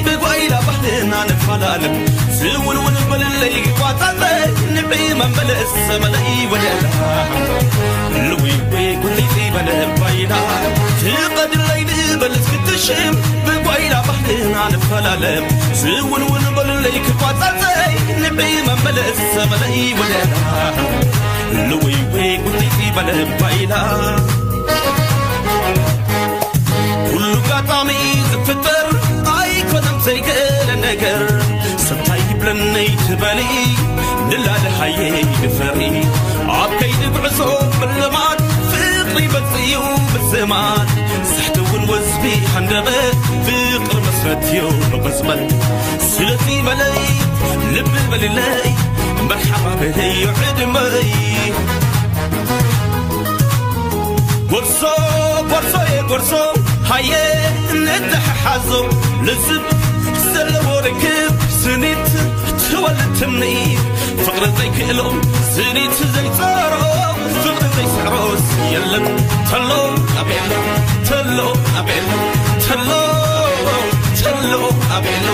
ብጓይላ ባህልና ንፈላለም። ዝውንውን በልለይ ዋጣጠ ንዒ መመለስ ዘመለይ ወለላ። ልውይ ወይ ጉልይቲ በለ ባይላ። ትቐድለይ ንበልስ ክትሽም ብጓይላ ባህልና ንፈላለም። ዝውንውን በልለይ ክቋጻጸይ ንዒ መመለስ ዘመለይ ወለላ። ልውይ ወይ ጉልይቲ በለ ባይላ። ኩሉ ኣጋጣሚ ዝፍጠር ኣይኮነን ዘይክእል ነገር። ሰብታይ ይብለነይ ትበሊ ንላለ ሃየ ድፈሪ። ኣብ ከይዲ ጉዕዞ ምልማድ ፍቕሪ በጽዩ ብዝማድ። ሳሕቲ እውን ወዝቢ ሃንደበት ፍቕሪ መስረትዮ ብቕጽበት። ስለዚ በለይ ልቢ በልለይ መርሓባ በለዮ ዕድመይ። ጎርሶ ጎርሶ የጎርሶ ሃየ ንተሓሓዞ። ልዝብ ዘለዎ ርክብ ስኒት ትወልድ ትምኒት። ፍቕሪ ዘይክእሎ ስኒት ዘይጸሮ ፍቕሪ ዘይስዕሮስ የለን። ተሎ ኣቤሎ ተሎ ኣቤሎ ተሎ ተሎ ኣቤሎ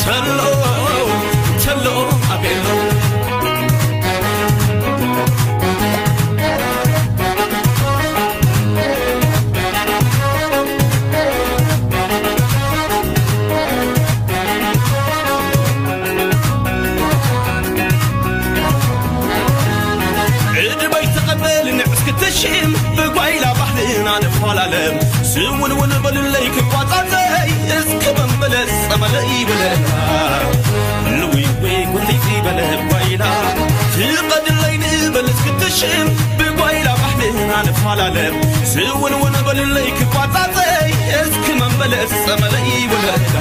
ተሎ ተሎ ኣቤሎ። ዕድመይ ተቐበል ንዕስ ክትሽም ብጓይላ ባህልና ንፈላለም። ስውንውን በልለይ ክቋጻጸይ እስኪ መመለስ ጸመለይ ብለና። ልውይ ወይ ጉልይቲ በለ ጓይላ። ትቐድለይ ንበልስ ክትሽም ብጓይላ ባህልና ንፈላለም። ስውንውን በልለይ ክቋጻጸይ እስኪ መመለስ ጸመለይ ብለና።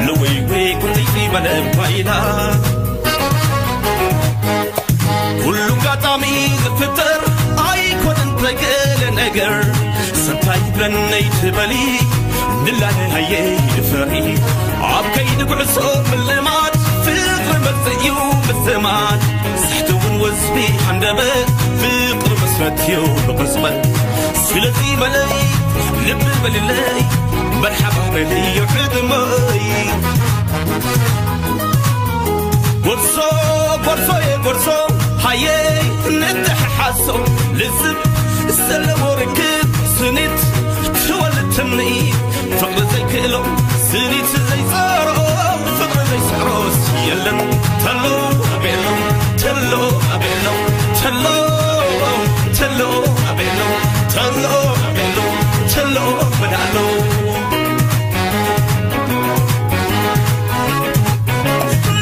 ልውይ ወይ ጉልይቲ በለ ጓይላ። ኩሉ ኣጋጣሚ ዝፍጠር ኣይኮነን ተገለ ነገር። ሰብታይ ይብለነይ ትበሊ ንላለ ሃየ ድፈሪ። ኣብ ከይዲ ጉዕዞ ምልማድ ፍቕሪ መጽእ እዩ ምዝማድ። ስሕቲ እውን ወዝቢ ሃንደበት ፍቕሪ መስረትዮ ብቕጽበት። ስለዚ በለይ ልቢ በልለይ መርሓባ በልዮ ዕድመይ። ጎርሶ ጎርሶ የጎርሶ ሃየ ንተሓሓሶ። ልዝብ ዘለዎ ርክብ ስኒት ትወልድ ትምኒት። ፍቕሪ ዘይክእሎ ስኒት ዘይጸሮ ፍቕሪ ዘይስዕሮስ የለን። ተሎ ኣቤሎ ተሎ ኣቤሎ ተሎ ተሎ ኣቤሎ ተሎ ኣቤሎ ተሎ በዳሎ።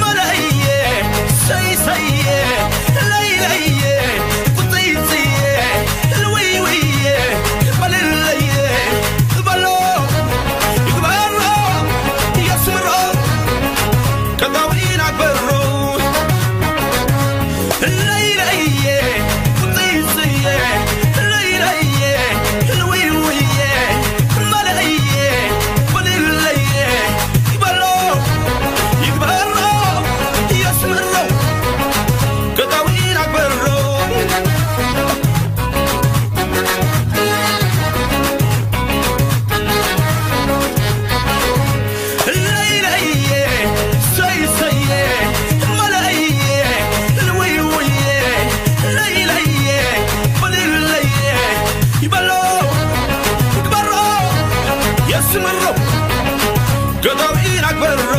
መለየ ሰይሰየ ለይለየ ቁጥይጽየ ልውይውየ በልለየ በሎ ይግበሮ የስምሮ ቀጣዊና ግበሮ። ለይለየ ቁጥይጽየ ለይለየ ልውይውየ መለየ በልለየ ይበሎ ይግበሮ የስምሮ ቀጣዊና ግበሮ። ለይለየ ሰይሰየ መለየ ልውይውየ ለይለየ በልለየ ይበሎ ይግበሮ የስምሮ ገጣዊና ግበሮ።